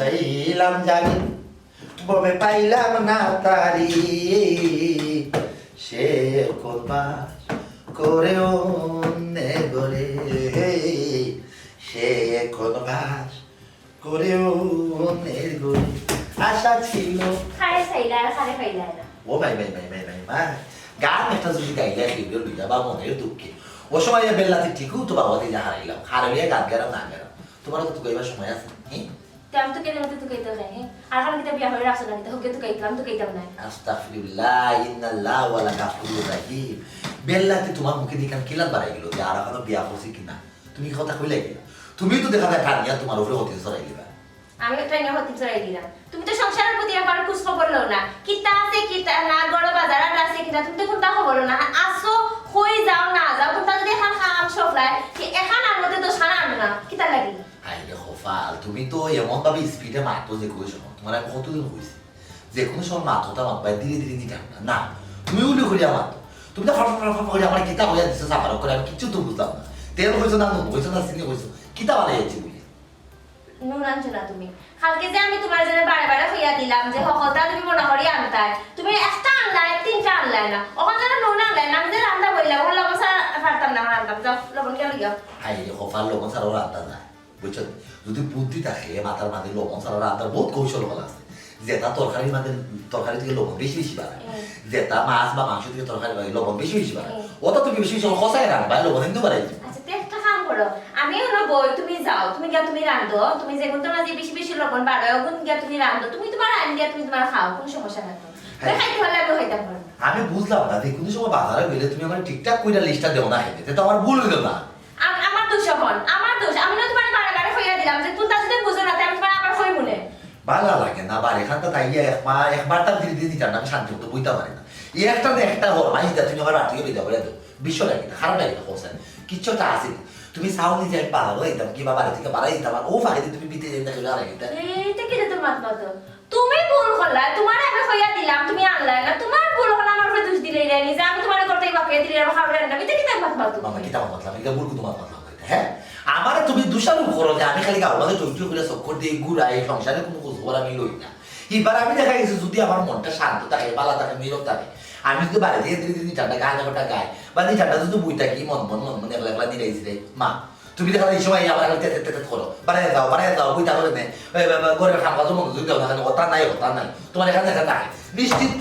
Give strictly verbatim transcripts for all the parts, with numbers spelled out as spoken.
পাইলাম জানি, ববে পাইলাম না তারি, সে এখন বাস করে অন্যের ঘরে, সে এখন বাস করে অন্যের ঘরে। আশা ছিল। খারে চাইলা আর খারে পাইলা না। ও মাই, মাই, মাই, মাই, মাই, মাই। গান একটা যদি গাইলে, সেগুলো লইয়া বা মনের দুঃখে। ও সময় বেল্লাতে ঠিকও তো বাবা দিয়ে হারাইলাম। হারাইয়া গান গেলাম, না গেলাম। তোমারও তো তুকাইবার সময় আছে, হ্যাঁ? তে আমি তো কেন মতো তুকাইতে যাই, হ্যাঁ? আর কারণ কিতা বিয়া করে রাখছো না, কিতা হুকে তুকাইতাম, তুকাইতাম না। আস্তাগফিরুল্লাহ, ইন্নাল্লাহ ওয়ালা গাফুরুর রাহিম। বেল্লাতে তোমার মুখে দিয়ে কান কিলান বাড়াই গেল, যে আর এখনো বিয়া করছি কিনা? তুমি কি কথা কইলে কিনা? তুমি তো দেখা যায় টানিয়া তোমার উপরে হতিন চড়াই দিবা। আমি তো টানিয়া হতিন চড়াই দিলাম। তুমি তো সংসারের প্রতি একবার খোঁজ খবর লও না। কিতা আছে, কিতা না, গরো বাজার আর আছে কিনা, তুমি তো কোনটা খবর লও না। আসো, কই যাও না যাও, কোনটা যদি এখন খাম সফলায়, কি এখন আর মধ্যে দোষ খানা আনো না, কিতা লাগি? হায় রে কপাল, তুমি তো এমন ভাবে স্পিডে মাতো যে কই সময়। তোমার আমি কতদিন কইছি, যে কোনো সময় মাতো তা মাতবায়, ধীরে ধীরে নিতে না। না, তুমি উলি করিয়া মাতো। তুমি তো ফট ফট ফট ফট করে আমার কিতা হইয়া দিছো, সাফারক করে, আমি কিচ্ছু তো বুঝলাম না। তেল হইছো না, নুন হইছো না, চিনি হইছো, কিতা বানাই যাচ্ছি বলি? নুন আনছো না তুমি। কালকে যে আমি তোমার জন্য বারে বারে কইয়া দিলাম যে হকলতা তুমি মনে করি আনতায়, তুমি একটা আনলায়, তিনটা আনলায় না। ওখান যেন নুন আনলায় না, আমি যে রান্না বললাম, ওখানে লবণ ছাড়া পারতাম না, আমার আনতাম। যাও, লবণ কেন লইয়া? হায় রে কপাল, লবণ ছাড়াও রান্না যায়। বুঝছো? যদি বুদ্ধি থাকে, মাথার মাঝে লবণ ছাড়া রান্নার বহুত কৌশল হল আছে। যেটা তরকারির মাঝে, তরকারি থেকে লবণ বেশি বেশি বাড়ায়, হুম। যেটা মাছ বা মাংস থেকে তরকারি বাড়ায়, লবণ বেশি বেশি বাড়ায়, হুম। ওটা তুমি বেশি বেশি হসায় রান্না, ভাই, লবণ কিন্তু বাড়াই দিবে। আচ্ছা, তে একটা কাম করো, আমি হলো বই, তুমি যাও, তুমি গিয়া তুমি রান্ধো, তুমি যেগুন তোমার যে বেশি বেশি লবণ বাড়ায়, ওগুন গিয়া তুমি রান্ধো, তুমি তোমার আইন গিয়া তুমি তোমার খাও, কোনো সমস্যা নাই তো। তুমি হ্যাঁ। খাইতে পারলে আমি খাইতাম পারবো। আমি বুঝলাম না যে কোনো সময় বাজারে গেলে তুমি আমার ঠিকঠাক কইরা লিস্টটা দেও না খাইতে, তে তো আমার ভুল হইল না। আম-, আমার দোষ এখন, আমার দোষ। আমি না তোমার বারে বারে কইয়া দিলাম যে কোনটা যদি বুঝো না, তে আমি তোমার আবার কই মনে। ভালা লাগে না, বাড়ি খানটা তাই এক মা, একবার তার ধীরে ধীরে দিতাম না, আমি শান্তি মতো বইতে পারি না। এই একটা না একটা হর, মাইজ দা তুমি আমার বাড়ি থেকে বিদায় করে দেও। বিশ্ব লাগে না, খারাপ লাগে না, হোসেন। কিচ্ছু একটা আছে। তুমি চাও নি যে আমি বাড়াবো দিতাম, কিংবা বাড়ি থেকে বাড়াই দিতাম, আর ও ফাঁকে তুমি বিতে যাই না, কেউ আর এটা। এইটা কি রে তোর মাত মতো? তুমি ভুল করলা, তোমার আমি কইয়া দিলাম, তুমি আনলায় না, তোমার ভুল হলো আমার উপরে দোষ দিলে রে, নিজে আমি তোমার করতে বাকিয়ে দিলে আমার খাবার আনলাম, এটা কি তাই মাত মাতো? মামা, কিতা মাত মাতলাম? এটা ভুল কুনু মাত মাতলাম না, হ্যাঁ? আমারে তুমি দোষারোপ করো যে আমি খালি গাঁও বাজে টই টই করে চক্কর দিয়ে ঘুরাই, সংসারে কোনো খোঁজ খবর আমি লই না। এবার আমি দেখা গেছে যদি আমার মনটা শান্ত থাকে, ভালা থাকে, নীরব থাকে, আমি যদি বাড়ি থেকে ধীরে ধীরে নিটানটা গান একটা গাই, বা নিটানটা যদি বই থাকি, মন মন মন মন একলা একলা নিরাই জিরাই, মা, তুমি দেখা যায় এই সময় আবার তেতে তেতে করো, বাড়াইয়া যাও, বাড়াইয়া যাও, বইটা করে নে। এই বা-, বা-, ঘরের কাম কাজও মনোযোগ দাও না কেন? কথা নাই, কথা নাই। তোমার এখানে দেখা নাই। নিশ্চিত,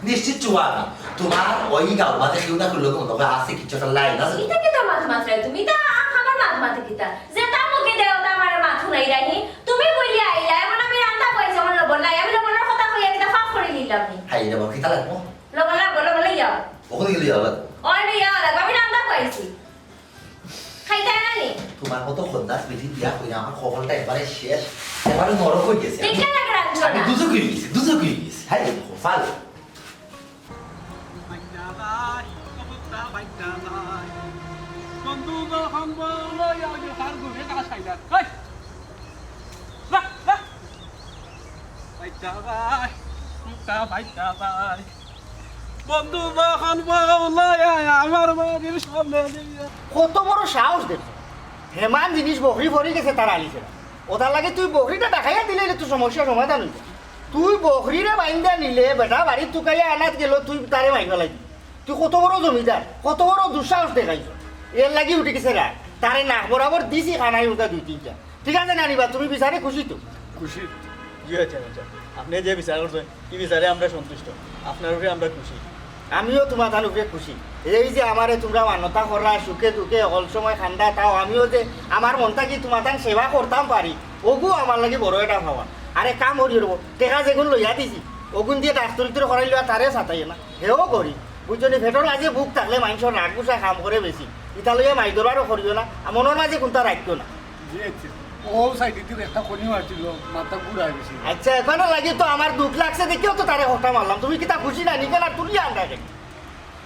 নিশ্চিত চুয়া আমি। তোমার ওই গাঁও মাঝে কেউ না করলেও তোমার কাছে আছে কিছু একটা লাইন আছে। এটা কিতা মাত মাতরায় তুমি? তা আ-, আমার মাত মাতে কিতা? যেটা মুখে দেও তা আমার মাত শুনাই রাখি। তুমি বলি আইলা, এখন আমি রান্না কইছি, আমার লবণ নাই। আমি লবণের কথা কইয়া কিতা ফাঁক করে নিলাম নি? হাই রে বাবা, কিতা লাগবো? লবণ লাগবো, লবণ লইয়া। ওখানে গেলে যাওয়া লাগবো। ওই লইয়া লাগবো, আমি রান্না কইছি। খাইতায় না নি? তোমার মতো খন্দাস বেটি বিয়া কইরা আমার কপালটা এবারে শেষ, এবারে নরক হয়ে গেছে। আমি, দেখে লাগে রাখছো আমি না। দুজক হয়ে গেছি, দুজক হয়ে গেছি। হাই রে, ফাল। বন্ধু যখন বলো, ওই যে তার ঘুরে তারা সাইডার। এই! বাহ, বাহ! বাইটা ভাই, মুখটা বাইটা ভাই। বন্ধু যখন বলো, আমার বাড়ির সামনে দিয়ে। কত বড় সাহস দেখছো? হেমান জিনিস বকরি পড়ি গেছে তার আলিছে। ওটার লাগে তুই বকরিটা দেখাইয়া দিলে তো সমস্যা সমাধান হইতো। তুই বকরিরে বাইন্দা নিলে, বেটা বাড়িত তুকাইয়া আনাত গেল, তুই তারে মারি ফেলাই দিলি। তুই কত বড় জমিদার, কত বড় দুঃসাহস দেখাইছ। এর লাগি উঠি গেছে রাগ। তারে নাক বরাবর দিছি খানাই উঠা দুই তিনটা। ঠিক আছে নানিবা, তুমি বিচারে খুশি তো? খুশি। জি আচ্ছা, আচ্ছা। আপনি যে বিচার করছেন, এই বিচারে আমরা সন্তুষ্ট। আপনার উপরে আমরা খুশি। আমিও তোমার তার উপরে খুশি। এই যে আমারে তোমরা মান্যতা কররা, সুখে দুঃখে হকল সময় খান্দা তাও, আমিও যে আমার মন থাকি তোমার তান সেবা করতাম পারি, ওগু আমার লাগি বড় একটা পাওয়া। আরে কাম করি রব, টেকা যেগুন লইয়া দিছি, ওগুন দিয়ে ডাক্তারি তোর করাইলে আর তারে সাতাইও না, হেও করি। বুঝছো নি, পেটর মাঝে ভুক থাকলে মানুষের রাগ গুছা কাম করে বেশি। ইটা লইয়া মাই দরবারও করিও না, আর মনের মাঝে কোনটা রাখিও না। জি, আচ্ছা। ও সাইডে দিয়ে একটা খনি মারছিল, মাথা ঘুরা গেছিল। আচ্ছা, এখানে লাগি তো আমার দুঃখ লাগছে, দেখিও তো তারে হকটা মারলাম। তুমি কিতা খুশি না? নিকে না তুলিয়া আনরা কেন?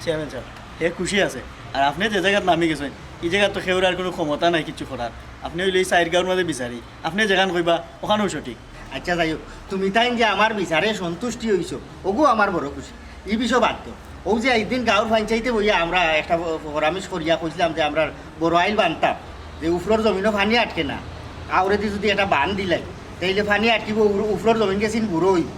চেয়ারম্যান সাহেব, হে খুশি আছে। আর আপনি যে জায়গাত নামি গেছেন, এই জায়গাত তো কেউর আর কোনো ক্ষমতা নাই কিছু করার। আপনি হইলে এই চাইর গাঁওর মাঝে বিচারি, আপনি যেখান কইবা, ওখানেও সঠিক। আচ্ছা, যাই হোক, তুমি তাইন যে আমার বিচারে সন্তুষ্টি হইছো, ওগু আমার বড় খুশি। এই বিষয় বাদ দেও। ও যে একদিন গাঁওর পঞ্চায়েতে বইয়া আমরা একটা প-, পরামর্শ করিয়া কইছিলাম যে আমরা বড় আইল বানতাম, যে উপরের জমিনও পানি আটকে না, আওরেদি যদি একটা বান দিলাই, তাইলে পানি আটকিবো, উফরর জমিন গেছিন বুড়ো অইবো।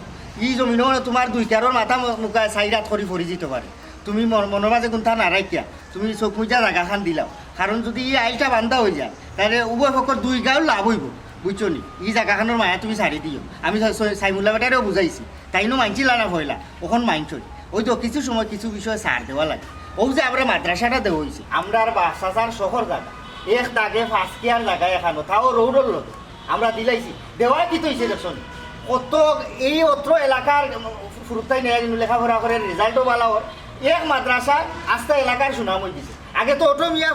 ই জমিনো মানে তুমার দুই কারোর মাথা মুকায় চাইর আত করি পড়ি যিতো পারে। তুমি মনর মাঝে কুন্তা না রাখিয়া তুমি চউখ মুজিয়া জাগাখান দিলাও। কারণ যুদি ই আইলটা বান্ধা অইযায়, তাইলে উভয় পক্ষর দুই গাঁওর লাভ অইবো, বুঝছো নি? ই জাগাখানর মায়া তুমি ছাড়ি দিও। আমি সাইমুল্লা বেটারেও বুঝাইছি, তাইনও মানছিলা না পয়লা, অখন মানছইন। অউ তো কিছু সময় কিছু বিষয়ে ছাড় দেওয়া লাগে। অউ যে আমরারে মাদ্রাসাটা দেওয়া অইছে, আমরার বাপ চাচার শখর জাগা, এক দাগে পাঁচ কিয়ার জাগা একখানো, তাও রোডর লগে। আমরা দিলাইছি, দেওয়া কিতা অইছে দেখছো নি? কত এই অত্র এলাকার ফুরুতাইন লেখাপড়া করের, রেজাল্টও ভালা অর, এক মাদ্রাসায় আস্তা এলাকার সুনাম অইগেছে। আগে তো অটো মিয়া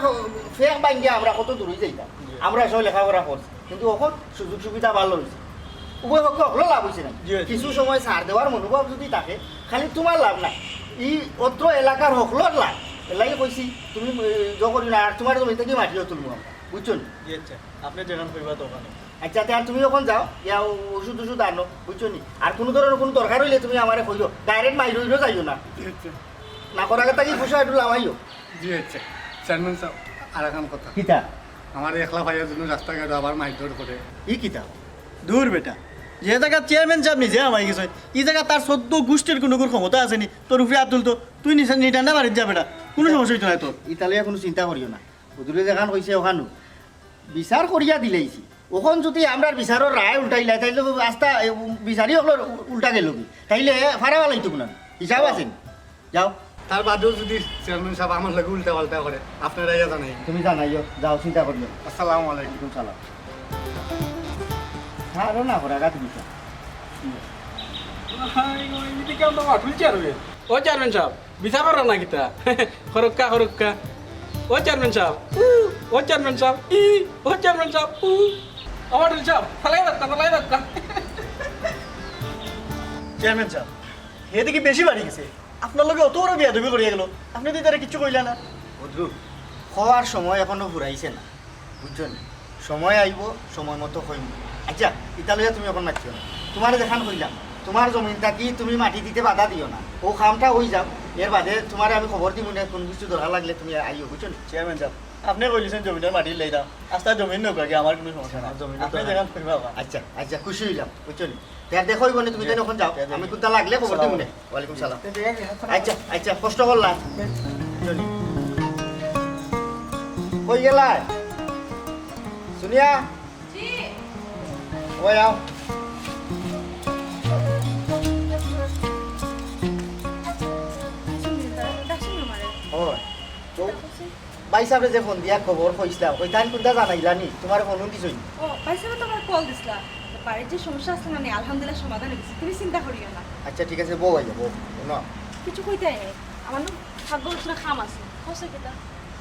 ফেক ভাঙ্গিয়া আমরা কত দূরই যাইতাম, আমরা সব লেখাপড়া করছি, কিন্তু অখন সুযোগ সুবিধা ভালা অইছে, উভয় পক্ষে হকলর লাভ অইছে না। জি, জি। কিছু সময় ছাড় দেওয়ার মনোভাব যুদি থাকে, খালি তুমার লাভ না, ই অত্র এলাকার হকলর লাভ। এরলাগি কইছি, তুমি যখন না আর তুমার জমিন থাকি মাটিও তুলমু আমরা, বুঝছো নি? জি, আচ্ছা। আপনে যেখান কইবা তো ওখানে। আচ্ছা, তে আর তুমি অখন যাও, ইয়া ও-, ওষুধ ওষুধ আনো, বুঝছো নি? আর কুনু ধরনর কুনু দরকার অইলে তুমি আমারে কইও, ডাইরেক্ট মাইরো ইরো যাইও না। আচ্ছা। না করা কথা কি খুশি একটু লামাইও। জি আচ্ছা। চেয়ারম্যান সাব, আর একখান কথা। কিতা? আমারে একলা পাইয়া যেন রাস্তাঘাটো আবার মাইরধর করে। ই কিতা? দূর বেটা, যে জাগাত চেয়ারম্যান সাব নিজে হামাই গেছে, ই জাগাত তার চৌদ্দ গুষ্টির কুনুগুর ক্ষমতা আছে নি তোর উপরে আত তুলতো? তুই নিশা নিটান্ডা বাড়িত যা বেটা, কুনু সমস্যা অইতো নায় তোর। ইতা লইয়া কুনু চিন্তা করিও না, হুজুরে যেখান কইছে ওখানউ বিচার করিয়া দিলাইছি। অখন যুদি আমরার বিচারর রায় উল্টাইলায়, তাইলে তো আস্তা এ, বিচারি হকলর উল্টা গেলো গি? তাইলে ফারা ফালাইতো কুনান? হিসাব আছে নি? যাও। তার বাদেও যুদি চেয়ারম্যান সাব আমার লগে উল্টা পাল্টা করে, আপনারে আইয়া জানাইমু। তুমি জানাইও, যাও, চিন্তা করিও না। আসসালামু আলাইকুম। ওয়ালাইকুম সালাম। আরো না করা গা তুমি তো। হাই গো, এমনিতে কি আমরা মাঠুল চেয়ারম্যান? ও চেয়ারম্যান সাব, বিচার কররা না কিতা? খরক্কা, খরক্কা। ও চেয়ারম্যান সাব, উ, ও চেয়ারম্যান সাব, ই, ও চেয়ারম্যান সাব, উ। ও মাঠুল সাব, ফালাই দরকার, ফালাই দরকার। চেয়ারম্যান সাব, হে দেখি বেশি বাড়ি গেছে। আপনার লগে অত বড় বেয়াদবি করিয়া গেল, আপনে তো ইতারে কিচ্ছু কইলা না। বদরুল, কওয়ার সময় এখনো ফুরাইছে না, বুঝছো নি? সময় আইবো, সময় মতো কইমু। আচ্ছা, ইতা লইয়া তুমি অখন মাতিও না। তুমারে যেখান কইলাম, তুমার জমিন থাকি তুমি মাটি দিতে বাধা দিও না, অউ কামটা অই যাউক, এর বাদে তুমারে আমি খবর দিমু নে, কুনু কিছু দরকার লাগলে তুমি আইও, বুঝছো নি? চেয়ারম্যান সাব, আপনে কইলিছইন জমিনর মাটি লই দাও, আস্তা জমিন নেউক্কা গি, আমার কুনু সমস্যা নাই। আমার জমিন তো আপনে থাকি। যেখান কইবা। আচ্ছা, আচ্ছা, খুশি অইলাম, বুঝছো নি? তে আর দেখা অইবো নে, তুমি জি। তাইন অখন যাও। জি, জি। আমি কুনতা লাগলে খবর দিমু নে। ওয়ালাইকুম সালাম। জি, জি, জি। আচ্ছা, আচ্ছা, কষ্ট করলা। জি। চলি। কই গেলায়? সোনিয়া? জি। ওই আও। ডাকছেন আমারে? ও, তো ভাই সাবরে যে ফোন দিয়া খবর কইছলাম, অউ তাইন কুনতা জানাইলা নি? তুমারে ফোন দিছইন নি? ও, ভাই সাবে তো আমারে কল দিছলা। বাড়ির যে সমস্যা আছে না নি, আলহামদুলিল্লাহ সমাধান অই গেছে। তুমি চিন্তা করিও না। আচ্ছা, ঠিক আছে, বউ আইয়া, বউ। না। কিছু কইতায় নি। আমার না ভাগ্য উঠলে কাম আছে। কইছে কিতা?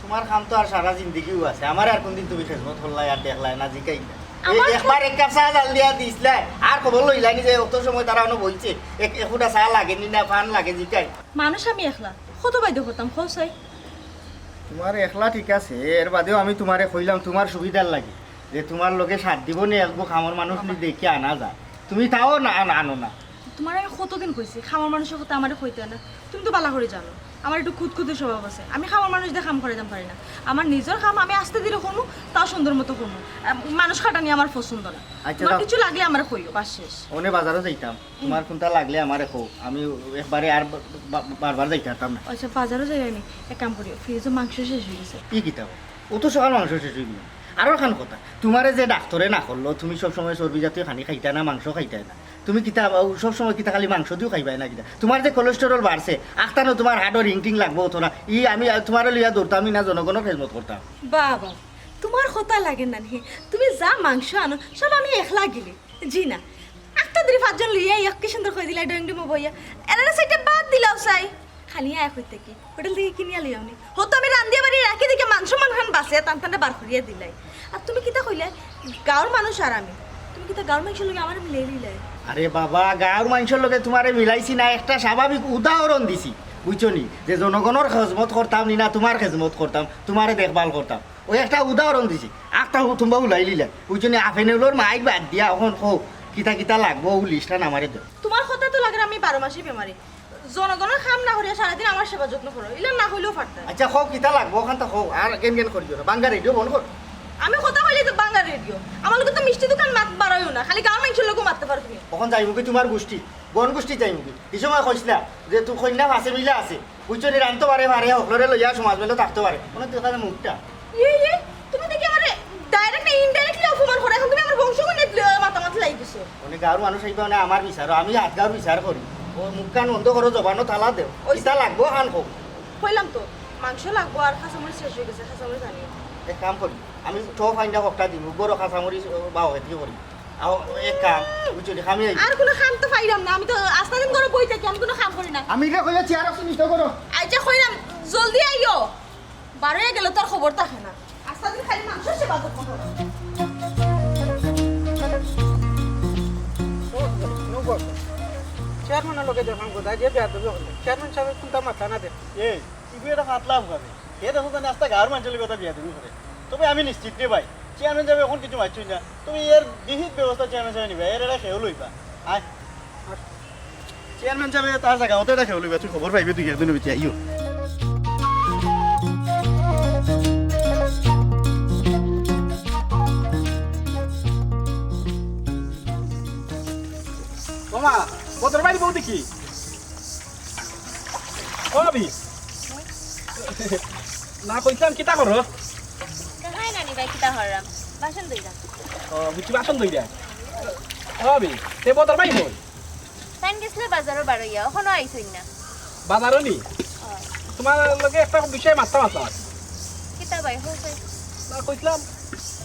তুমার কাম তো আর সারা জিন্দেগিউ আছে। আমারে আর কুনদিন তুমি খেজমত করলায় আর দেখলায় না, জিকাইলায়। আমার এই একবার এক কাপ চা জাল দিয়া দিছলায়, আর খবর লইলায় নি যে অত সময় তারা অনো বইছে, এক, এক ফুটা চা লাগে নি না, পান লাগে, জিকাই। মানুষ আমি একলা, কত বাইদে করতাম, কও চাই? তুমার একলা ঠিক আছে, এর বাদেও আমি তুমারে কইলাম তুমার সুবিধার লাগি, যে তুমার লগে সাথ দিবো নে, একগু কামর মানুষ নি দেখি আনা যায়, তুমি তাও না, আন-, আনো না। তুমারে আমি কতদিন কইছি, কামর মানুষর কথা আমারে কইতায় না, তুমি তো ভালা করি জানো আমার একটু খুঁতখুঁতে স্বভাব আছে, আমি কামর মানুষ দিয়া কাম করাইতাম পারি না, আমার নিজর কাম আমি আস্তে ধীরে করমু, তাও সুন্দর মতো করমু। আম, মানুষ খাটানি আমার পছন্দ না। আচ্ছা, তুমার যাও। কিছু লাগলে আমারে কইও, বাস শেষ। অনে বাজারো যাইতাম, তুমার কুনতা লাগলে আমারে কও, আমি একবারে আর বা-, বা-, বারবার যাইতাম পারতাম না। আচ্ছা, বাজারো যাইরায় নি, এক কাম করিও, ফ্রিজো মাংস শেষ অই গেছে। ই কিতা কও? অত সকাল মাংস শেষ অই গেল? আরো একখান কথা, তুমারে যে ডাক্তরে না করলো, তুমি সব সময় চর্বি জাতীয় খানি খাইতায় না, মাংস খাইতায় না, তুমি কিতা সব সময় কিতা খালি মাংস দিও খাইবায় না কিতা? তুমার যে cholesterol বাড়ছে, আখতানো তুমার হার্টর হিংটিং লাগবো অতো না, ই আমি তুমারে লইয়া দৌড়তাম নি না, জনগণর খেজমত করতাম। বাবা, তুমার কথা লাগে না নি, তুমি যা মাংস আনো সব আমি একলা গিলি। জি না, আখতা ধরি পাঁচজন লইয়া এক কি সুন্দর কই দিলা ড্রয়িং রুমো বইয়া। এরারে চাইরটা বাদ দিলাও চাই। খালি আয় কই থাকি? হোটেল থাকি কিনিয়া লইয়াও নি। হো তো আমি রান্দিয়া বাড়ি রাখি দেখি মান সম্মান খান বাঁচে, তান তানরে বার করিয়া দিলাই। আর তুমি কিতা কইলায়? গাঁওর মানুষ আর আমি। তুমি কিতা গাঁওর মানষর লগে আমারে মিলাই লইলায়? আরে বাবা, গাঁওর মানষর লগে তুমারে মিলাইছি না, একটা স্বাভাবিক উদাহরণ দিছি। বুঝছো নি? যে জনগণর খেজমত করতাম নি না, তুমার খেজমত করতাম, তুমারে দেখভাল করতাম। অউ একটা উদাহরণ দিছি। আখতা তুমরা উলাই লিলা। বুঝছো নি, আফেনুলর মাইর বাদ দিয়া অখন কও, কিতা কিতা লাগবো, অউ লিস্টখান আমারে দেও। তুমার কথা তো লাগের আমি বারো মাসই বেমারি। জনগণর কাম না করিয়া সারাদিন আমার সেবা যত্ন করো, ইলা না কইলেও পারতায়। আচ্ছা, কও কিতা লাগবো, অখানতা কও, আর গেন গেন করিও না, ভাঙ্গা রেডিও বন্ধ কর। আমি কথা কইলে তো ভাঙ্গা রেডিও, আমার লগে তো মিষ্টি দোকান মাত বাড়াইও না, খালি গাঁওর মানষে অখন যাইমুগি তুমার গুষ্টি, বন গুষ্টি যাইমুগি। ই সময় কইছ না যে তুই কইন্যা পাছে মিলা আছে, বুঝছো নি? রানতো পারে, পারে, হকলরে লইয়া সমাজ মেলো থাকতো পারে। অখন তুই খালি মুখটা। ইয়ে, ইয়ে, তুমি দেখি আমারে direct না indirectly অপমান করো। অখন তুমি আমার বংশ কইন্যা দিলে মাতামাতি লাগি দিছো। অনেক গাঁওর মানুষ আইবা না আমার বিচারো, আমি আত গাঁওর বিচার করি। ও মুখখান বন্ধ করো, জবানো তালা দেও। ওই ইতা লাগবো খান হোক। কইলাম তো, মাংস লাগবো আর কাঁচামরিচ শেষ অই গেছে, কাঁচামরিচ আনিও। এক কাম করি, আমি টপ আইনা হকটা দিমু, বড় কাঁচামরিচ, ও, বাও, এদিকে করি। আও, এক কাম, বুঝছো নি, আমি আই। আর কুনু কাম তো পাইরাম না, আমি তো আস্তা দিন ঘরো বই থাকি, আমি কুনু কাম করি না। আমি ইটা কইলে চেয়ার আছে, নিতে করো। আচ্ছা, কইরাম, জলদি আইও। বারইয়া গেলে তো আর খবর থাকে না। আস্তা দিন খালি মাংস সেবা করবো। চেয়ারম্যানের লগে যখন কথা যে বেয়াদবি হলে, চেয়ারম্যান সাহেব কুনটা মাথা না দেন। এই, ইগু এটা ফাতলা আফগানি। হে দেখো জানি আস্তা গাঁওর মানুষের লগে কথা বিয়া দিবি করে। তবে আমি নিশ্চিত রে ভাই, চেয়ারম্যান সাহেব অখন কিছু মারছই না। তুমি এর বিহিত ব্যবস্থা চেয়ারম্যান সাহেব নিবা, এর এটা খেয়েও লইবা। আয়। চেয়ারম্যান সাহেব তার জাগা মতো এটা খেয়েও লইবা, তুই খবর পাইবে তুই একদিন বেঁচে আইও। ওমা, বদর ভাই বউ দেখি। ও ভাবি। না কইতাম, কিতা করো? হাই নানি ভাই, কিতা কররাম? বাসন ধইরাম। ও, বুঝছি, বাসন ধইরা। ও ভাবি, তে বদর ভাই কই? তাইন গেছলা বাজারো বারইয়া, অখনো আইছইন না। বাজারো নি? অয়। তুমার লগে একটা বিষয় মাততাম আছে। কিতা ভাই, হো ভাই। না কইতাম,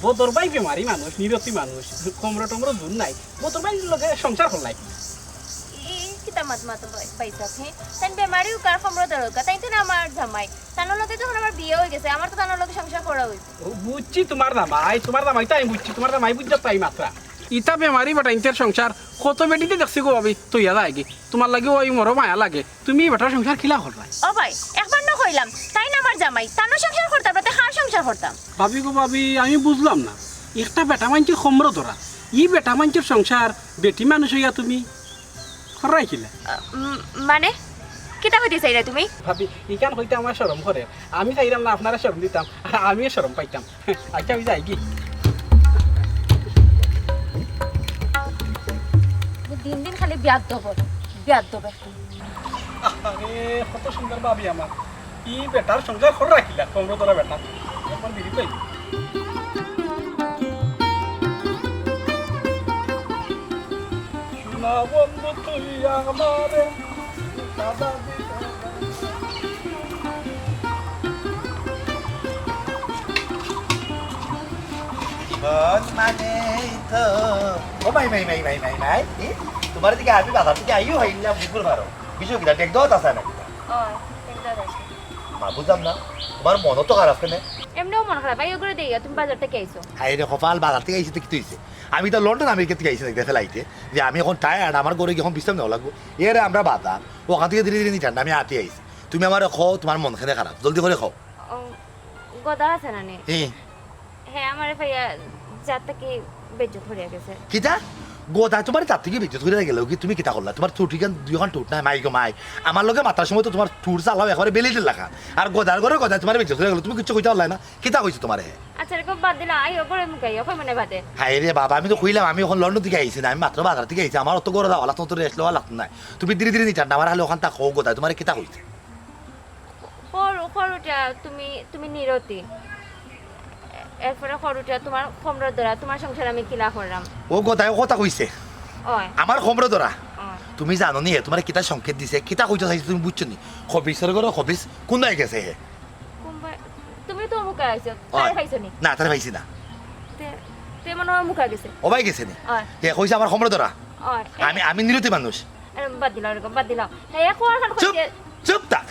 বদর ভাই বেমারি মানুষ, নিরতি মানুষ, কমরো টমরো জুন নাই। বদর ভাইর লগে সংসার করলাই। ই কিতা মাত মাতো ভাই, ভাই সাহেব, হে? তাইন বেমারি অউক আর কমরো দরদ অউক, তাইন তো না আমার জামাই। তানর লগে যখন আমার বিয়া অই গেছে, আমার তো তানর লগে সংসার করা অইবো। ও, বুঝছি তুমার জামাই, তুমার জামাই তো আমি বুঝছি, তুমার জামাই বুঝছো তাই মাত্রা। ইতা বেমারি বেটাইন্তর সংসার কত বেটিন্তে দেখছি গো ভাবি, তইয়া যায়গি। তুমার লাগি ওই মরো মায়া লাগে, তুমি ই বেটার সংসার কিলা কররায়? ও ভাই, একবার না কইলাম, তাইন আমার জামাই, তানর সংসার করতাম না, তে কার সংসার করতাম? ভাবি গো ভাবি, আমি বুঝলাম না, একটা বেটা মাইনষর কমরো ধরা, ই বেটা মাইনষর সংসার বেটি মানুষ অইয়া তুমি কররায় কিলা? আ, উম, মানে? কিতা কইতে চাইরায় তুমি? ভাবি, ইখান কইতে আমার শরম করে। আমি চাইরাম না আপনারে শরম দিতাম, আর আমিও শরম পাইতাম। আচ্ছা, আমি যাইগি। দিন দিন খালি বেয়াদব, বেয়াদব। আরে, কত সুন্দর ভাবি আমার। ই বেটার সংসার কররায় কিলা, কমরো ধরা বেটা। একবার বিড়ি কই। সোনা বন্ধু তুই আমারে সাদা দিতে। মন মানে তো। ও মাই, মাই, মাই, মাই, মাই, মাই। এ, তুমার দিকে আমি বাজার থাকি আইও হইলাম দুপুর বারো। বিষয় কিতা, টেক দেওয়া আছে না কিতা? অয়, টেক দেওয়া আছে। মা, বুঝলাম না, তুমার মনও তো খারাপ কেনে? এমনেও মন খারাপ, আইও ঘুরে দেইয়া, তুমি বাজার থাকি আইছো। হায় রে কপাল, বাজার থাকি আইছি তো কিতা অইছে? আমি তো লন্ডন আমেরিকা থাকি আইছি না, দেখে লাইতে, যে আমি অখন টায়ার্ড, আমার ঘরো গিয়া অখন বিশ্রাম নেওয়া লাগবো। এরে আমরা বাজার, অখান থাকি ধীরে ধীরে নিঠান্ডা আমি আতি আইছি। তুমি আমারে কও, তুমার মন কেনে খারাপ, জলদি করি কও। ও, গদা আছে না নি? হি। হে আমারে পাইয়া জাত থাকি বেইজ্জত করিয়া গেছে। কিতা? গদায় তুমারে জাত থাকি বেইজ্জত করিয়া গেলো কি? তুমি কিতা করলা? তুমার ঠুটখান দুইখান ঠুট নাই, মাই গো মাই। আমার লগে মাতার সময় তো তুমার ঠুট চালাও একেবারে বেলিটের লাখান। আর গদার ঘরর গদায় তুমারে বেইজ্জত করিয়া গেলো, তুমি কিচ্ছু কইতায় পারলায় না। কিতা কইছে তুমারে হে? আচ্ছা, এরকম বাদ দিলা, আইও ঘরো মুখাইয়া, কই মনে বাদে। হায় রে বাবা, আমি তো কইলাম, আমি অখন লন্ডন থাকি আইছি না, আমি মাত্র বাজার থাকি আইছি, আমার অত ঘরো যাওয়া লাগতো না, অত রেস্ট লওয়া লাগতো না। তুমি ধীরে ধীরে নিঠান্ডা, আমার খালি অখানতা কও গদায় তুমারে কিতা কইছে? খর-, খরুটা তুমি, তুমি নিরতি। এরপরে খরুটা তুমার কমরো ধরা, তুমার সংসার আমি কিলা কররাম? ও গদায় ও কথা কইছে। অয়। আমার কমরো ধরা। অয়। তুমি জানো নি, হে তুমারে কিতা সংকেত দিছে, কিতা কইতে চাইছে তুমি বুঝছো নি? খবিসর ঘরো খবিস, কুনবায় গেছে হে? কুনবায়? তুমি তো মুখাইয়া আইছো, অয়। তারে পাইছো নি? না, তারে পাইছি না। তে, তে মনে অয় মুখাইয়া গেছে। অবায় গেছে নি? অয়। হে কইছে আমার কমরো ধরা। অয়। আমি, আমি নিরতি মানুষ। আরে বাদ দিলাও, এরকম বাদ দিলাও। হে, হে কোয়ার খান চুপ, কইছে। চুপ থাক।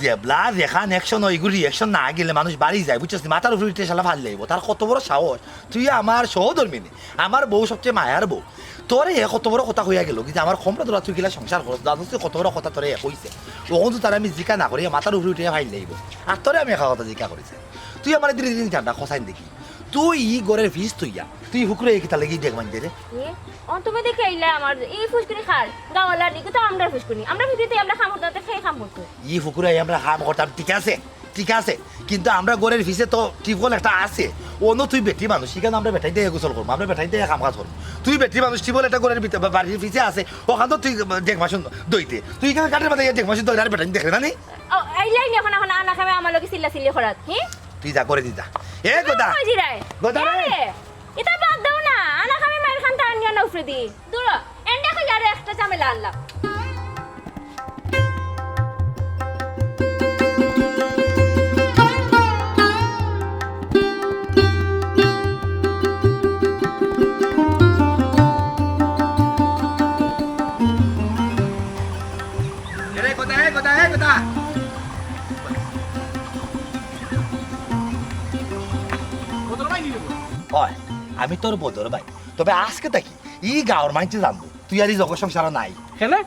যেবলা যেখান action অয়, ইগুর reaction না গেলে মানুষ বাড়ি যায়, বুঝছস নি? মাথার উপরে উঠে শালা ফাল লাইবো। তার কত বড় সাহস! তুই আমার সহধর্মিনী, আমার বউ সবচেয়ে মায়ার বউ। তোরে হে কত বড় কথা কইয়া গেলো, কিন্তু আমার কমরো ধরা তুই কিলা সংসার করস, জানোস তুই কত বড় কথা তোরে হে কইছে। অখন তো তারে আমি জিকা না করি, মাথার উপরে উঠে ফাল লাইবো। আর তোরে আমি একা কথা জিকা করিছে। তুই আমারে ধীরে ধীরে ঠান্ডা খসাইন দেখি। তুই ই ঘরর ফিস তুইয়া, তুই ফুকরে কিতা লাগি ডেক মাইন দে রে? এ, অ, তুমি দেখি আইলা আমার, ই ফুসকুনি কার? গাওয়ালা নি, কিন্তু আমরার ফুসকুনি। আমরার ফুসকুনিতে আমরা কাম করতে, তে কে কাম করতো? ই ফুকরে আমরা কাম করতাম, ঠিক আছে, ঠিক আছে, কিন্তু আমরার ঘরর ফিসে তো টিউবওয়েল একটা আছে, অনো তুই বেটি মানুষ, ইখান আমরা বেটাইন্তে গোসল করমু, আমরা বেটাইন্তে কাম কাজ করমু। তুই বেটি মানুষ, টিউবওয়েল একটা ঘরর ভিতরে, বা-, বাড়ির পিছে আছে, অখান তো তুই ডেক মেশিন দইতে। তুই ইখান কাঠের মাথাত ইয়া ডেক মেশিন দইতে আর বেটাইন দেখরে না নি? ও, এই লাইন এখন, এখন আনা খামে আমার লগে চিল্লা চিল্লি করাত, হি? তুই যা করে দি যা। এ গদা। কই জিরায়? গদা রে। এ, ইতা বাদ দেও না, আনা খামে মাইর খান টান নিও না উপরে দি। দূর হ, এন্ডা কই আরো একটা ঝামেলা আনলাম। এরে কথা, এ কথা, এ কথা। বদর ভাই নি রে? অয়, আমি তোর বদর ভাই। তবে আজকে থাকি ই গাঁওর মাইনষে জানবো তুই আর ই জগৎ সংসারো নাই। কেনে?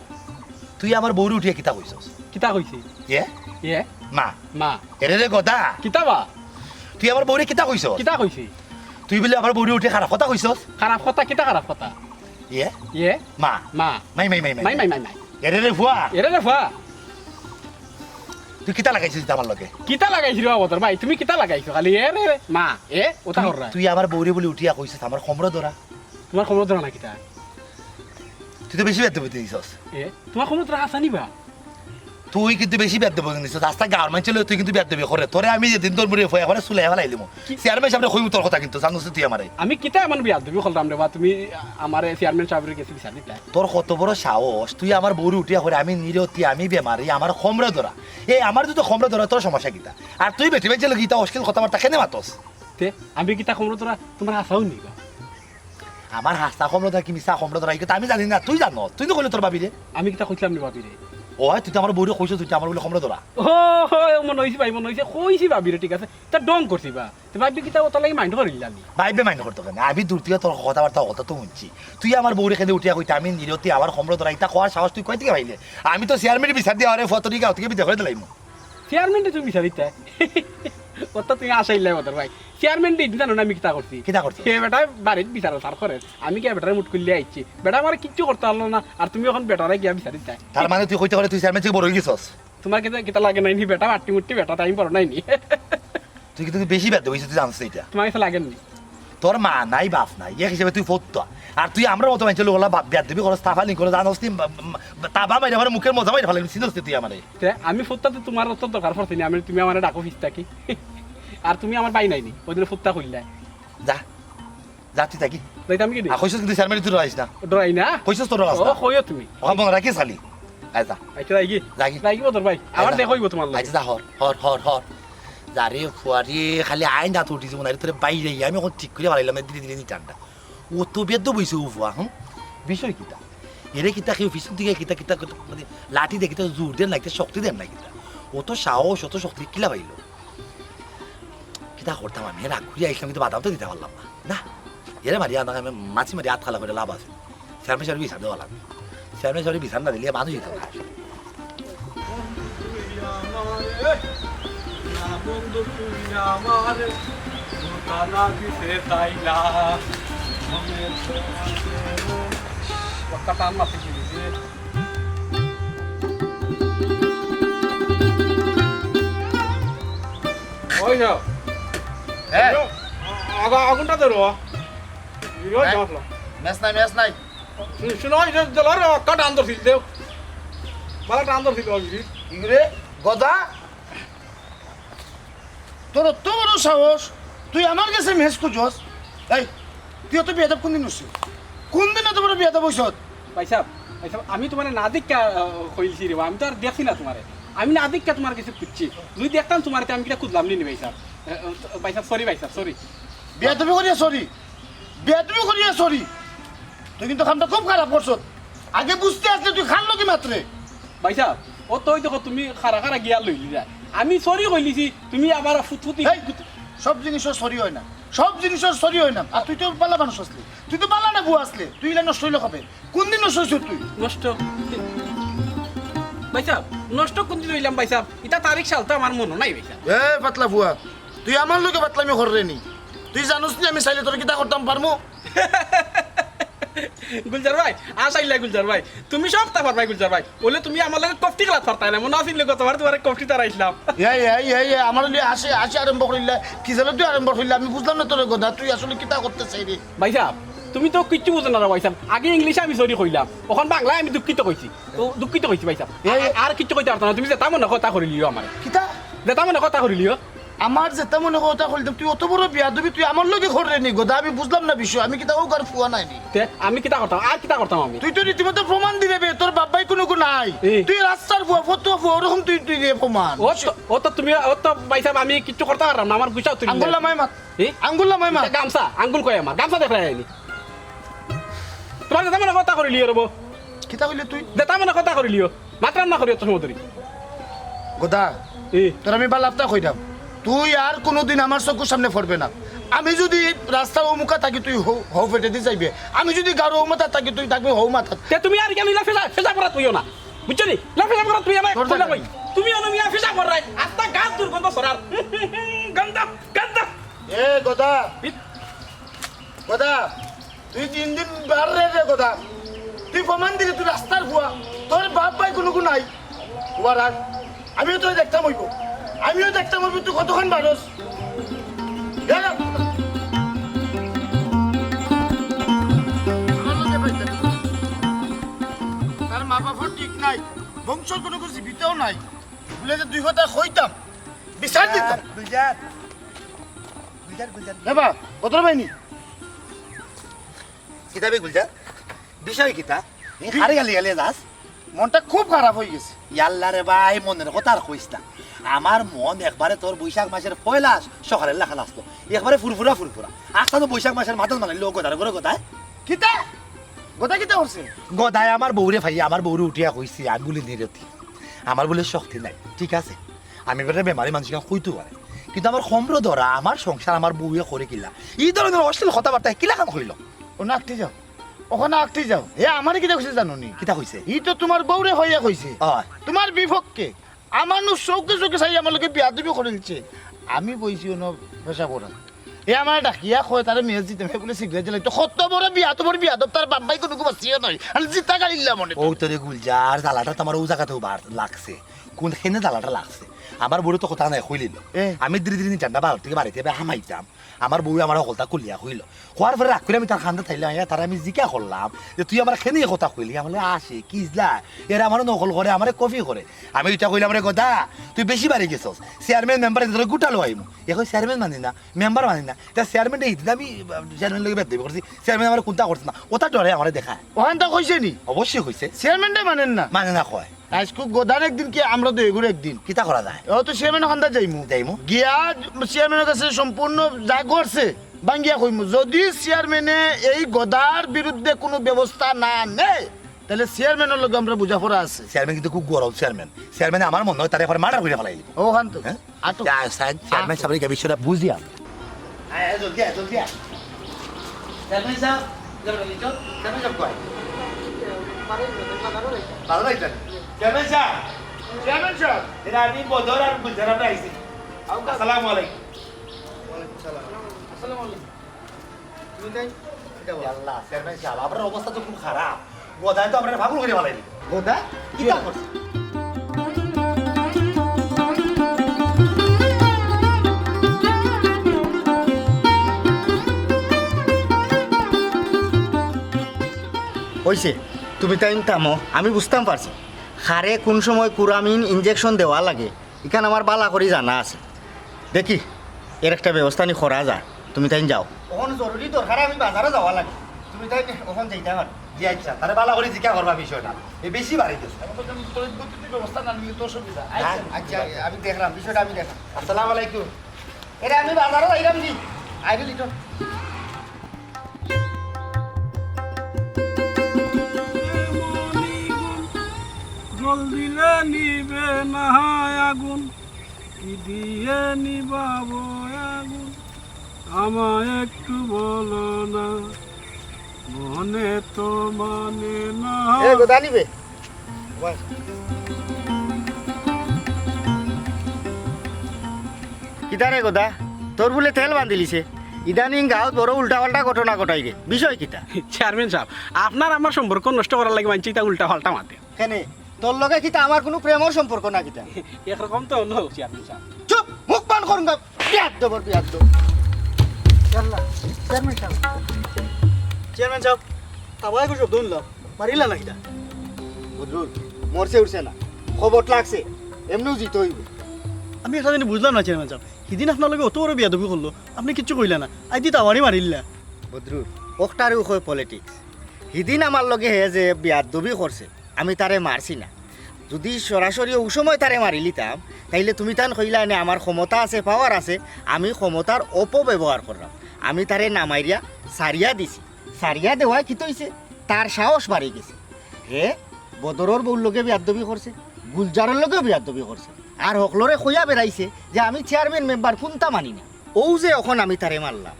তুই আমার বউরে উঠিয়া কিতা কইছস? কিতা কইছি? এ? এ? মা। মা। এরে রে গদা। কিতা বা? তুই আমার বউরে কিতা কইছস? কিতা কইছি? তুই বুলে আমার বউরে উঠিয়া খারাপ কথা কইছস? খারাপ কথা, কিতা খারাপ কথা? এ? এ? মা। মা। মাই, মাই, মাই, মাই। মাই, মাই, মাই, মাই। এরে রে ফুয়া। এরে রে ফুয়া। তুই কিতা লাগাইছস ইতা আমার লগে? কিতা লাগাইছি রে বাবা তোর ভাই? তুমি কিতা লাগাইছো? খালি এ রে রে। মা, এ, ওটা তুই, হর রা। তুই আমার বউরে বুলে উঠিয়া কইছস আমার কমরো ধরা। তোমার কমরো ধরা না কিতা? তুই তো বেশি বেয়াদবি দিছস। এ, তোমার কমরো ধরা হাছা নি বা? তুই কিন্তু বেশি বেয়াদবি দিছস। আস্তা গাঁওর মাইনষে লইয়া তুই কিন্তু বেয়াদবি করে। তোরে আমি যেদিন তোর মুড়ে ফয়া করে চুলাই ফালাইলিমু। কি? চেয়ারম্যান সাবরে কইমু তোর কথা কিন্তু, জানোস তুই আমারে। আমি কিতা এমন বেয়াদবি করলাম রে বা? তুমি আমারে চেয়ারম্যান সাবরে গেছি বিচার দিতা? তোর কত বড় সাহস, তুই আমার বউরে উঠিয়া করে আমি নিরতি, আমি বেমারি, আমার কমরো ধরা। এ, আমার যদি কমরো ধরা, তোর সমস্যা কিতা? আর তুই বেটি মাইনষে লগে ইতা অশ্লীল কথাবার্তা কেনে মাতস? তে, আমি কিতা কমরো ধরা, তোমার হাছাউ নি বা? আমার হাছা কমরো ধরা কি মিছা কমরো ধরা, ইতা তো আমি জানি না, তুই জানস, তুই তো কইলে তোর ভাবিরে। আমি কিতা কইছিলাম নি ভাবিরে? অয়, তুই তো আমার বউরে কইছস, তুই তো আমার বুলে কমরো ধরা। ও, ও, ও, মনো অইছে ভাই, মনো অইছে, কইছি ভাবিরে, ঠিক আছে, তা ঢং করছি বা। তে ভাবি কিতা অতা লাগি mind করিলা নি? ভাবিয়ে mind করতো কেনে? আমি দূর থাকি তোর কথাবার্তা অতা তো হুনছি। তুই আমার বউরে কেনে উঠিয়া কইতে, আমি নিরতি, আমার কমরো ধরা, ইতা কওয়ার সাহস তুই কই থাকি পাইলে? আমি তো চেয়ারম্যানে বিচার দিয়া অরে ফতরি গাঁও থাকি বিদায় করি দিলাইমু। চেয়ারম্যানে তুমি বিচার দিতা? অতা তুমি আশা ইল্লাই বদর ভাই। চেয়ারম্যানে ইদিন জানো না আমি কিতা করছি? কিতা করছো? হে বেটা বাড়িত বিচার আচার করে। আমি কিয়া বেটারে মুট খুলিয়া আইছি? বেটা আমারে কিচ্ছু করতে পারলো না, আর তুমি অখন বেটারে গিয়া বিচার দিতা? তার মানে তুই কইতে পারে তুই চেয়ারম্যান থাকি বড় অই গেছস? তোমার কিতা, কিতা লাগে নাই নি বেটা? আট্টি মুট্টি বেটা, time বড় নাই নি? তুই কিন্তু বেশি বেয়াদব অইছস, তুই জানস ইটা। তোমার কিতা লাগে নি? তোর মা নাই, বাপ নাই, এক হিসাবে তুই ফতুয়া। আর তুই আমরার মতো মাইনষর লগে অলা বা-, বেয়াদবি করস, তাফালিং করস, জানস নি, বা-, বা-, তাবা মাইরা আমার মুখর মজা মাইরা ফালাইমু, চিনস নি তুই আমারে? তে আমি ফতুয়া তো তোমার অত দরকার পড়ছে নি, আমি, তুমি আমারে ডাকো ফিছ থাকি। আর তুমি আমার ভাই নায় নি, অউ দিন ফতুয়া কইলায়। যা, যা তুই থাকি। যাইতাম কি নি? আর কইছস কিন্তু চেয়ারম্যানে তুই ডরাইস না। ডরাই না? কইছস তো ডরাস ও, না। কইও তুমি। অখন মনো রাখিস খালি। আয় যা। আচ্ছা, যাই কি? যাই কি? যাই কি বদর ভাই? আয় আবার যা। দেখা অইবো তোমার লগে। আচ্ছা, যা, হর, হর, হর, হর। যা রে, ফুয়া রে, খালি আইন দাঁত উঠিছে মনে হয়, তোরে বাইরে গিয়া আমি অখন ঠিক করি ফালাইলাম, ধীরে ধীরে নিতে আনটা। অত বেয়াদব অইছে অউ ফুয়া, হুম? বিষয় কিতা? এরে কিতা কেউ পিছন থাকি কিতা, কিতা, কিতা, মানে, লাঠি দে কিতা, জোর দেন না কিতা, শক্তি দেন না কিতা? অত সাহস, অত শক্তি কিলা পাইলো? কিতা করতাম আমি? রাগ করি আইছলাম, কিন্তু বাদাম তো দিতে পারলাম না। না, এরে মারি আনা আমি মাছি মারি আত খালা করে লাভ আছে। চেয়ারম্যান সাবরে বিচার দেওয়া লাগবো। চেয়ারম্যান সাবরে বিচার না দিলে মানুষ হইতো না। ওই যাও। হ্যাঁ। আগা-, আগুনটা ধরো। ইয়ো, হ্যাঁ। যাও, যাও। ম্যাচ নাই, ম্যাচ নাই। শুন-, শুনো, এটা জ্বলার একটা টান ধরছিল, দেও। বালা টান ধরছিল, বুঝলি? কি করে? গজা? তোর অত বড় সাহস, তুই আমার গেছে ম্যাচ খুঁজস? এই, তুই অত বেয়াদব কোন দিন হইছিস? কোন দিন অত বড় বেয়াদব হইছস? ভাই সাহেব, ভাই সাহেব, আমি তোমারে না দেখিয়া, আহ, কইছি রে বা, আমি তো আর দেখছি না তোমারে। আমি না দেখিয়া তোমার গেছে খুঁজছি। যদি দেখতাম তোমারে, তে আমি কিতা খুঁজলাম নি, নি ভাই সাহেব। আহ, আহ, ভাই সাহেব, sorry ভাই সাহেব, sorry। বেয়াদবি করিয়া sorry। বেয়াদবি করিয়া sorry। তুই কিন্তু কামটা খুব খারাপ করছস। আগে বুঝতে আসলে তুই খান লোকে মাত্রে। ভাই সাহেব, ও তো ওই দেখো তুমি খারা খারা গিয়া লইলি যায়। আমি sorry কইলিছি, তুমি আবার ফুতফুতি এই, সব জিনিসও sorry হয় না। সব জিনিসও sorry হয় না। আর তুই তো বালা মানুষ আসলে। তুই তো বালা না বুয়া আসলে। তুই ইলা নষ্ট হইলে হবে। কোন দিন নষ্ট হইছস তুই? নষ্ট? ভাই সাহেব, নষ্ট কোন দিন হইলাম ভাই সাহেব? ইটা তারিখ সাল তো আমার মনো নাই ভাই সাহেব। এ পাতলা ফুয়া, তুই আমার লগে পাতলামি কররে নি। তুই জানোস নি আমি চাইলে তোর কিতা করতাম পারমু? গুলজার ভাই, আশা ইল্লা গুলজার ভাই, তুমি সবতা পারবায় গুলজার ভাই। অইলে তুমি আমার লগে কফটি খেলাত পারতায় না, মনো আছিল গতবার তুমারে কফটি তারাইছলাম। এই, এই, এই, এই, আমার লগে আশি, আশি আরম্ভ করিলা, কি জানো তুই আরম্ভ করিলা, আমি বুঝলাম না তোর কথা, তুই আসলে কিতা করতে চাইরে? ভাইসাব, তুমি তো কিচ্ছু বুঝো না রে ভাইসাব। আগে ইংলিশে আমি sorry কইলাম, অখন বাংলায় আমি দুঃখিত কইছি। তো দুঃখিত কইছি ভাইসাব। এই, আ-, আর কিচ্ছু কইতাম পারতাম না, তুমি যেতা মনে কয় অতা করিলিও আমারে। কিতা? যেতা মনে কয় অতা করিলিও। আমার যেতা মনে কয় অতা করিলিতাম, তুই অত বড় বেয়াদবি তুই আমার লগে কররে নি গদা, আমি বুঝলাম না বিষয়, আমি কিতা অউকার ফুয়া নায় নি? তে আমি কিতা করতাম, আর কিতা করতাম আমি? তুই তো রীতিমতো প্রমাণ দিরে বে, তোর বাপ ভাই কুনুগু নাই। এ। তুই রাস্তার ফুয়া, ফতুয়া ফুয়া, অরকম তুই, তুই রে প্রমাণ। অত, অত তুমি, অত ভাইসাব আমি কিচ্ছু করতাম পাররাম না, আমার গুছাও তুই। আঙ্গুল লামাই মাত। এ? আঙ্গুল লামাই মাত। ইটা গামছা, আঙ্গুল কই আমার? গামছা দেখরায় নি। তুমার যেতা মনে কয় অতা করিলিও রে বা। কিতা কইলে তুই? যেতা মনে কয় অতা করিলিও। মাতরাম না করি অত সময় ধরি। গদা, এ। তোর আমি বালা কথা কইরাম। তুই আর কুনুদিন আমার চকুর সামনে পড়বে না। আমি যুদি রাস্তা অমুকা থাকি তুই হউ, হউ পেটেদি যাইবে। আমি যুদি গারো অউ মাথাত থাকি তুই থাকবে হউ মাথাত। তে তুমি আর কেনে ইলা ফেজা, ফেজা পড়াত বইও না। বুঝছো নি? ইলা ফেজা পড়াত বইও না। তোর কইলাম জায়গা কই? নাই। তুমি অনো মিয়া ফেজা পড়রায়। আস্তা গাত দুর্গন্ধ ছড়ার। গন্ধ, গন্ধ। এ গদা। ইত- গদা, তুই দিন দিন বাড়রে রে গদা। তুই প্রমাণ দিরে তুই রাস্তার ফুয়া। তোর বাপ ভাই কুনুগু নাই। উবা রাখ। আমিও তো দেখতাম অইবো। আমিও দেখতাম অইবো তুই কতখান বাড়স। বেয়াদব। তার মা বাপর ঠিক নাই। বংশর কুনুগু জীবিতও নাই। বুলে যে দুই কথা কইতাম। বিচার দিতাম। গুলজার। গুলজার, গুলজার। এ বা, বদর ভাই নি? কিতা বে গুলজার? বিষয় কিতা? এ কারে গালি গালি যাস? মনটা খুব খারাপ অইগেছে। ইয়াল্লা রে ভাই, মনর কথা আর কইস না। আমার মন একবারে তোর বৈশাখ মাসর পয়লা সকালর লাখান আস্তা। একবারে ফুরফুরা ফুরফুরা। আস্তা তো বৈশাখ মাসর মাথাত বানাইলো গদার ঘরো গদায়। কিতা? গদায় কিতা করছে? গদায় আমার বউরে পাইয়া, আমার বউরে উঠিয়া কইছে, আমি বুলে নিরতি। আমার বুলে শক্তি নাই। ঠিক আছে? আমি বেটা বেমারি মানুষ, ইখান কইতো পারে। কিন্তু আমার কমরো ধরা, আমার সংসার, আমার বউয়ে করে কিলা। ই ধরনর অশ্লীল কথাবার্তা কিলাখান কইলো? অনো আটকি যাও। অখানো আটকি যাও। হে আমারে কিতা কইছে জানো নি? কিতা কইছে? ই তো তুমার বউরে পাইয়া কইছে। অয়। তুমার বিপক্ষে। আমার নু চউখে চউখে চাই আমার লগে বেয়াদবি করিলিছে। আমি বইছি অনো পেশাব করাত। হে আমারে ডাকিয়া কয়, তারে match দিতাম, হে বুলে সিগারেট জ্বালাইতো। কত বড় বেয়াদবর বেয়াদব, তার বাপ ভাই কুনুগু বাচিও নাই। আর জিতা গালিল্লা মনে। অউ তো রে গুলজার, জ্বালাটা তো আমার অউ জাগাত বার লাগছে। কুন খেনে জ্বালাটা লাগছে? আমার বউরে তো কথা নাই কইলিলো। এ। আমি ধীরে ধীরে ঠান্ডা বাজার থাকি বাড়িত আইয়া হামাইতাম। আমার বউয়ে আমারে হকলতা খুলিয়া কইলো। কওয়ার পরে রাগ করি আমি তার কান্দাত আইলাম, আইয়া তারে আমি জিকা করলাম যে, "তুই আমারে খেনে ই কথা কইলি?" আমি বুলে, "আসে, কিজলা? এরা আমারে নকল করে, আমারে কপি করে।" আমি ইটা কইলাম, "রে গদা, তুই বেশি বাড়ি গেছস। চেয়ারম্যান মেম্বারে ধরে গুটা লওয়াইমু।" হে কয়, "চেয়ারম্যান মানি না, মেম্বার মানি না।" তে চেয়ারম্যানরে ইতা আমি, আহ, চেয়ারম্যানর লগে বেয়াদবি করছি, চেয়ারম্যানে আমারে কুন্তা করছে না। অতা ডরে আমারে দেখায়। অখানতা কইছে নি? অবশ্যই কইছে। চেয়ারম্যানরে মানের না? মানে না কয়। আইজকু গদার একদিন কি আমরা দুইগুর একদিন? কিতা করা যায়? অউ তো চেয়ারম্যানর কান্দাত যাইমু। যাইমু। গিয়া চেয়ারম্যানর কাছে সম্পূর্ণ যা ঘটছে ভাঙ্গিয়া কইমু। যুদি চেয়ারম্যানে এই গদার বিরুদ্ধে কুনু ব্যবস্থা না নেয়, তাইলে চেয়ারম্যানর লগে আমরার বুঝাপড়া আছে। চেয়ারম্যান কিন্তু খুব গরম চেয়ারম্যান। চেয়ারম্যানে আমার মনো অয় তারে একবারে murder করিয়া ফালাই দিবো। অখান তো। হ্যাঁ? আটো। যা, সাইন, চেয়ারম্যান সাবরে ইটা বিষয়টা বুঝিয়া। আয়, আয়, জলদি আয়, জলদি আয়। চেয়ারম্যান সাব, চেয়ারম্যান সাব কই? বাজারো যাইতা? Chairman sub. Chairman sub. এরা আমি বদর আর গুলজার আমরা আইছি। আসসালামু আলাইকুম। ওয়ালাইকুম সালাম। আসসালামু আলাইকুম। তুমি তাই? ইয়া আল্লাহ, চেয়ারম্যান সাব, আপনার অবস্থা তো খুব খারাপ। গদায় তো আপনারে পাগল করিয়া ফালাই দিবো। গদা? কিতা করছে? অইছে, তুমি তাইন থামো, আমি বুঝতাম পারছি। কারে কুন সময় কুরামিন injection দেওয়া লাগে, ইখান আমার বালা করি জানা আছে। দেখি, এর একটা ব্যবস্থা নি করা যায়। তুমি তাইন যাও। অখন জরুরি দরকারে আমি বাজারো যাওয়া লাগে। তুমি তাইন অখন যাইতায় পারো। জি আচ্ছা, তারে বালা করি জিকা করবা বিষয়টা। এ বেশি বাড়ি গেছে। আমি তো জানি তোর বুদ্ধি ব্যবস্থা না নিলে তোর সুবিধা। আচ্ছা, আচ্ছা, আচ্ছা। আমি দেখরাম, বিষয়টা আমি দেখরাম। আসসালামু আলাইকুম। এরে আমি বাজারো যাইরাম জি। আইরে লিটন। জল দিলে নিবে না আগুন, কি দিয়ে নিবাবো আগুন? আমায় একটু বলো না, মনে তো মানে না। এ গদা নিবে। কিতা রে গদা, তোর বুলে তেল বান্ধিলিছে? ইদানিং গাঁওত বড় উল্টাপাল্টা ঘটনা ঘটাইরে, বিষয় কিতা? চেয়ারম্যান সাব, আপনার আমার সম্পর্ক নষ্ট করার লাগি মানষে ইতা উল্টাপাল্টা মাতে। কেনে, তোর লগে কিতা আমার কুনু প্রেমর সম্পর্ক না কিতা? একরকম তো অইলো, চেয়ারম্যান সাব। চুপ, মুখ বন্ধ করুন গা, বিয়াদ্দবর বিয়াদ্দব। ইয়াল্লা, চেয়ারম্যান সাব। চেয়ারম্যান সাব, আবার একটু শব্দ শুনলাম, মারিলা না কিতা? বদরুল, মরছে উঠছে না, খবর লাগছে, এমনেউ জিতে অইবো। আমি একটা জিনিস বুঝলাম না চেয়ারম্যান সাব, হিদিন আপনার লগে অত বড় বিয়াদবি করলো, আপনে কিচ্ছু কইলা না, আইজ দি তাওয়ানি মারিলা। বদরুল, অকটারেউ কয় politics। হিদিন আমার লগে হে যে বিয়াদবি করছে, আমি তারে মারছি না। যুদি সরাসরি অউ সময় তারে মারিলিতাম, তাইলে তুমি তান কইলায় নে আমার ক্ষমতা আছে, power আছে, আমি ক্ষমতার অপব্যবহার করলাম। আমি তারে না মারিয়া ছাড়িয়া দিছি। ছাড়িয়া দেওয়ায় কিতা অইছে? তার সাহস বাড়ি গেছে। হে বদরর বউর লগে বিয়াদবি করছে, গুলজারর লগেও বিয়াদবি করছে। আর হকলরে কইয়া বেড়াইছে যে আমি চেয়ারম্যান মেম্বার কুন্তা মানি না। অউ যে অখন আমি তারে মারলাম,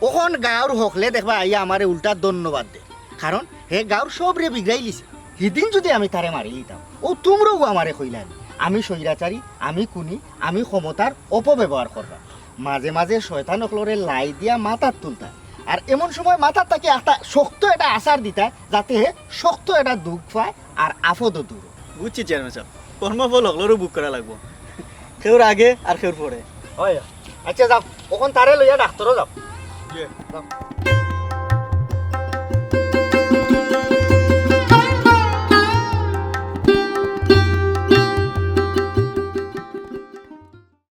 অখন গাঁওর হকলে দেখবা আইয়া আমারে উল্টা ধন্যবাদ দে, কারণ হে গাঁওর সবরে বিগড়াইলিছে। হিদিন যুদি আমি তারে মারিলিতাম, অউ তুমরাউ আমারে কইলায় নে আমি স্বৈরাচারী, আমি খুনি, আমি ক্ষমতার অপব্যবহার করলাম। মাঝে মাঝে শয়তান হকলরে লাই দিয়া মাথাত তুলতায়, আর এমন সময় মাথাত থাকি একটা শক্ত একটা আছাড় দিতায়, যাতে হে শক্ত একটা দুখ পায় আর আপদও দূর। বুঝছি চেয়ারম্যান সাব, কর্মফল হকলরউ ভোগ করা লাগবো, কেউর আগে আর কেউর পরে। অয়, আচ্ছা যাও, অখন তারে লইয়া ডাক্তরো যাও। যাও।